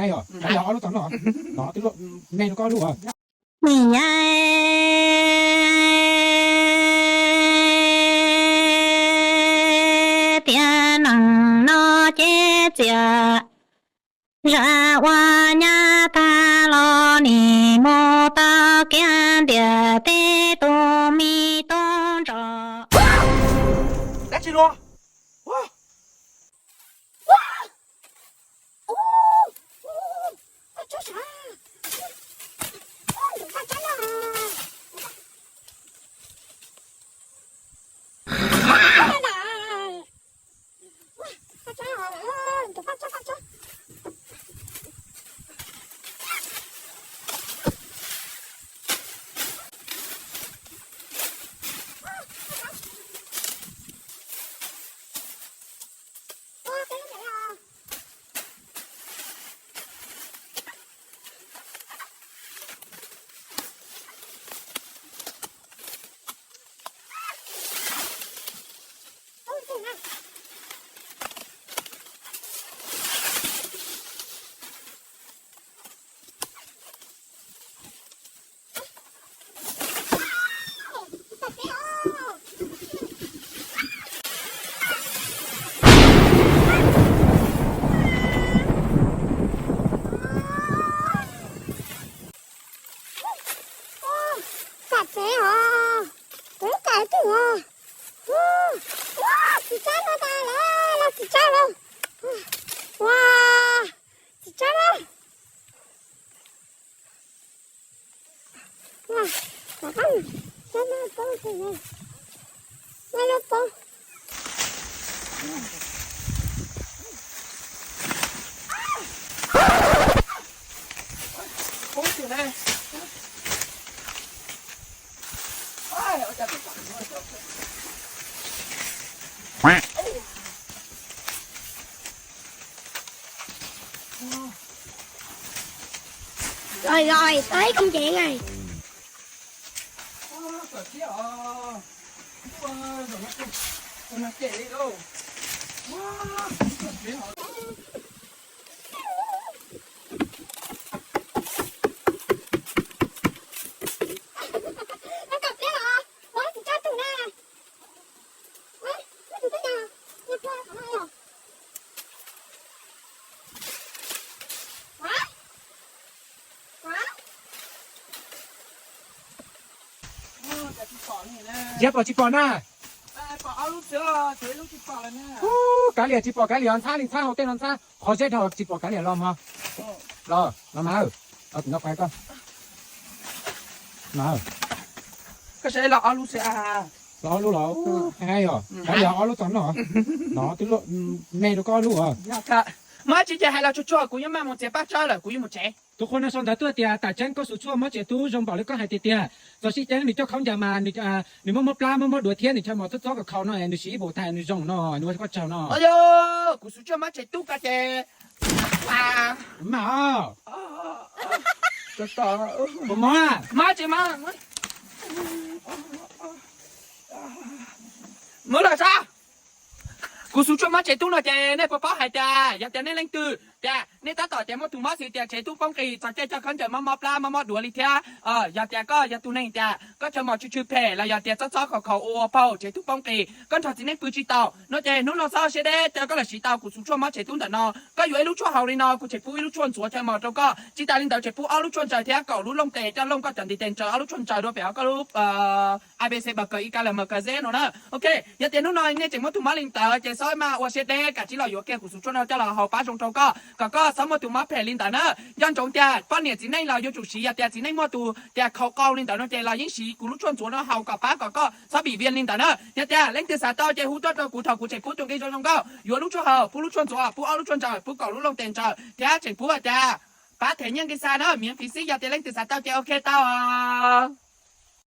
Yog ob lub tog no, no twb luaj me rau koj lub. Nim yaib tiam neej no ces txias zam ua nyab tag los nim mus tau kiag ntiam teb tus me tub ntsos. Dab tsi los? Kam tsev os, kuv lub kam twg os. Ua, txiv tsab no tas lawm, los txiv tsab lawm. Ua, txiv tsab lawm. Rồi rồi, tới công chuyện rồi. Yog pom tsis pom na? Ub, kav liam tsis pom kav liam, ntxhab li ntxhab hauv tej no ntxhab, qhov zeb dhau tsis pom kav liam los mog. Los, los mas, los tim no pais koj. Los ob lub los, kav liam ob lub tog no, no twb luaj me rau koj lub os. Muaj tsis ces hais los tsuag tsuag, kuv yuav maj mus txiav paj tsawb lawm, kuv yuav mus tsev. Tus qhua no sau ntawv tuaj tias tam tseeb koj Xus Tshuaj mob tsev tub zoo npaum li koj hais tiag tiag. Txog sij ceeb nws coj khaub ncaws mas nws mob mob plab mob mob duav thiab nws chaw mos txob txob kom khaus no nws siv ib puas tag nws zoo no nws ua koj tsaug no. Kuv Xus Tshuaj mob tsev tub ko ces mas puas mob? Mob tsis mob? Mus los saib. Kuv Xus Tshuaj mob tsev tub no ces nej puas paub hais tias yog tias nej leej twg tias nej tab tom tias muaj tus mob xws tias tsev tub poob qis txog caij coj khaub ncaws mob mob plab mob mob duav li thiab, yog tias koj yog tus neeg tias koj chaw mos tsw tsw phem los yog tias txob txob khaus khaus ua paug tsev tub poob qis koj nrog txiv neej pw tsis tau no ces hnub no txhob siab deb, koj los siv tau kuv Xus Tshuaj mob tsev tub ntawm no. Koj yuav ib lub tshuaj haus li no kuv tseem pub ib lub tshuaj ntxuav chaw mos rau koj. Tsis tas li ntawd tseem pub ob lub tshuaj ntsaws thiab kaum lub looj tes coj looj koj cov ntiv tes ntsaws ob lub tshuaj ntsaws rau pem hauv koj lub A B C B K I K L M K Z no na. Ok, yog tias hnub no nej tseem muab tus mob li ntawd ces txhob mas ua siab deb, kav tsij los yuav kiag kuv Xus Tshuaj no coj los haus pab zoo rau koj kom koj txhob muaj tus mob phem li ntawd na. Nco ntsoov tias poj niam txiv neej los yuav tsum siv, yog tias txiv neej muaj tus tias khaus qau li ntawd no ces los yeej siv kuv lub tshuaj ntxuav no haus kom pab kom koj txhob bim vias li ntawd na. Yog tias leej twg xav tau ces hu tuaj rau kuv thaum kuv tseem pub tus nqi zoo zoo nkauj, yuav lub tshuaj haus, pub lub tshuaj ntxuav, pub ob lub tshuaj ntsaws, pub kaum lub looj tes ntsaws thiab tseem pub hais tias pab them nyiaj nqi xa na, miv fiv xib, yog tias leej twg xav tau ces ok tau os.